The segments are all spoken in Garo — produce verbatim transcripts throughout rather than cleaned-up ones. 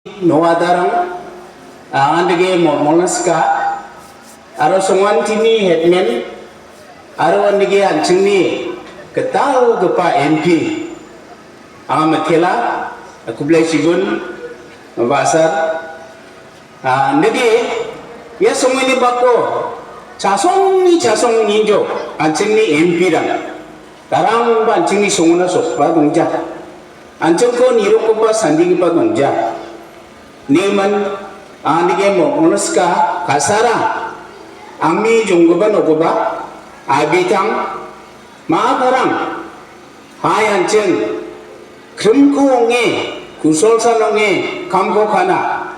Noadarang, ah, andege molmolna sika, aro Songantini headman, aro andege an·chingni gitalgipa M P, anga mitela, Kublai Chibun, Basar, ah, andege ia songini bako chasongni chasong ninjo an·chingni M P-rang, darangba an·chingni songona sokba dongja. An·chingko nirokgipa sandigipa dongja. Neman, ah, andege mo-, monoska kasara, angni jonggipa nokgipa, abitang, ma·aparang, hai an·ching, krimko ong·e, kusolsan ong·e, kamko ka·na,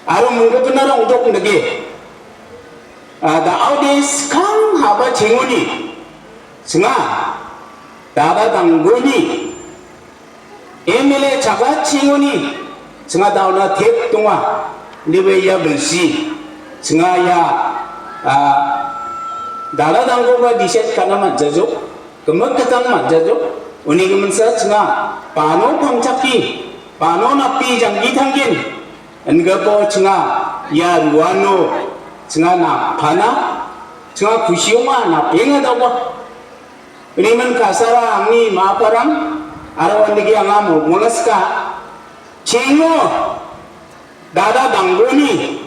aro monggipa narong dok nige. Ah, da·ode skang haba chengoni, singa, dada danggoni, M L A chaga chengoni, singa dauna tep donga, nibe ia bilsi, singa ia, ah, dada danggoba diset kana manjajok, gimik gittam manjajok, uni giminsa singa, bano pangchaki, bano napi janggi tanggen, Enggako chinga ia ruano chinga napana, chinga kusionga napenga dawa. Rimen kasara angni maparang, aro andigi anga mo-, molaska. Chingo dada danggoni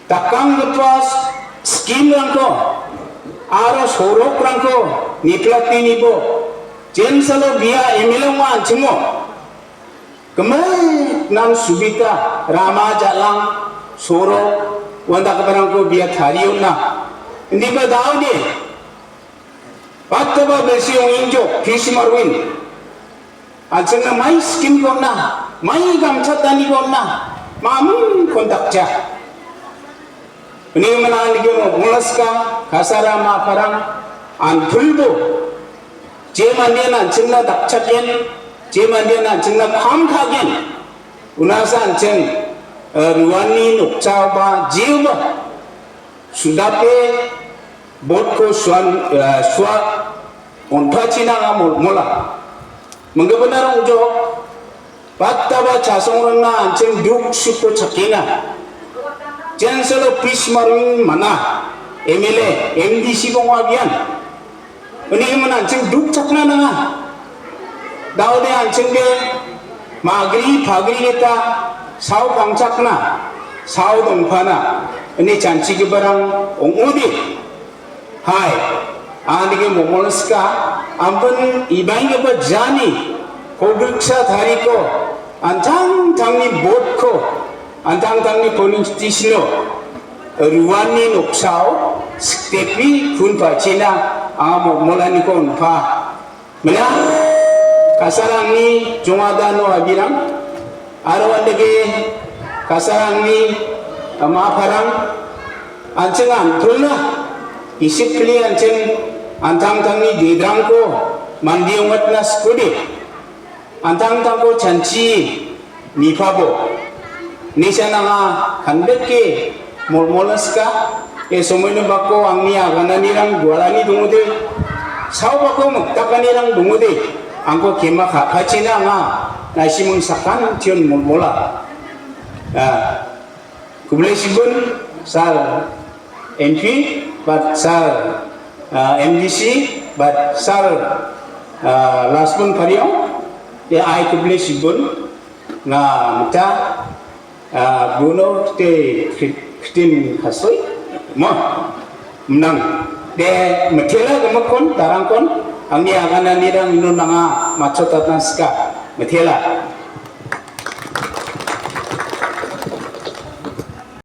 dakanggipa s-, skimrangko aro sorokrangko niplatinibo jensalo bia M L A ong·a an·chingmo. Gimik nan subita, rama, jal·ang, sorok, uandakgiparangko bia tariona. Indiba daode, battaba besi ong·engjok, P C Marwin. An·chingna mai skim gona, mai gamchatani gona, mamun kondakja. Uni mananiko molaska, kasara maparang, an·pulbo. Je mandean an·chingna dakchaken, je mandean an·chingna kam ka·gen. Unasa an·ching, eh, ruani noksaoba, jeoba. Sudape, botko suan, eh, sua, onpachina anga mol-, mola. Menggebenarong jo, Battaba chasongrangna an·ching duk sukko chakenga. Jensalo pis marwing mana, M L A, M D C bonga bian. Uni iman an·ching duk chakna nanga. Daode an·chingde magri pagri gita sao pangchakna, sao dongpana. Uni chanchigiparang ong·ode. Hai, anike momolska, ampun ibainggipa jani, kodiksa tariko, an·tangtangni botko, an·tangtangni politician-o, ruani noksao, sikdepi kun pachina, amo molaniko onpa. Mena, kasarangni jongadano abirang, aro andake kasarangni, eh, maparang, an·ching an·tolna, gisik pile an·ching an·tangtangni dedrangko mande ong·atna skode, an·tangtangko chanchi nipabo. Nisan anga kandike molmolna sika, e somoino bako angni agananirang gualani dongode, sao bako mikdakanirang dongode, angko kema ka-, kachina anga naisiming sakan tion molmola. Ah, kublai sibun, sal. M P, but sir, uh, M D C, but sir, uh, Lasbun Pariong, ya ai kubli sibun, nga mita, uh, buno te kri-, kritin kasoi, mo, menang. De metela gemakon, tarangkon, angni agana nirang inu nanga machot tatna sika, metela.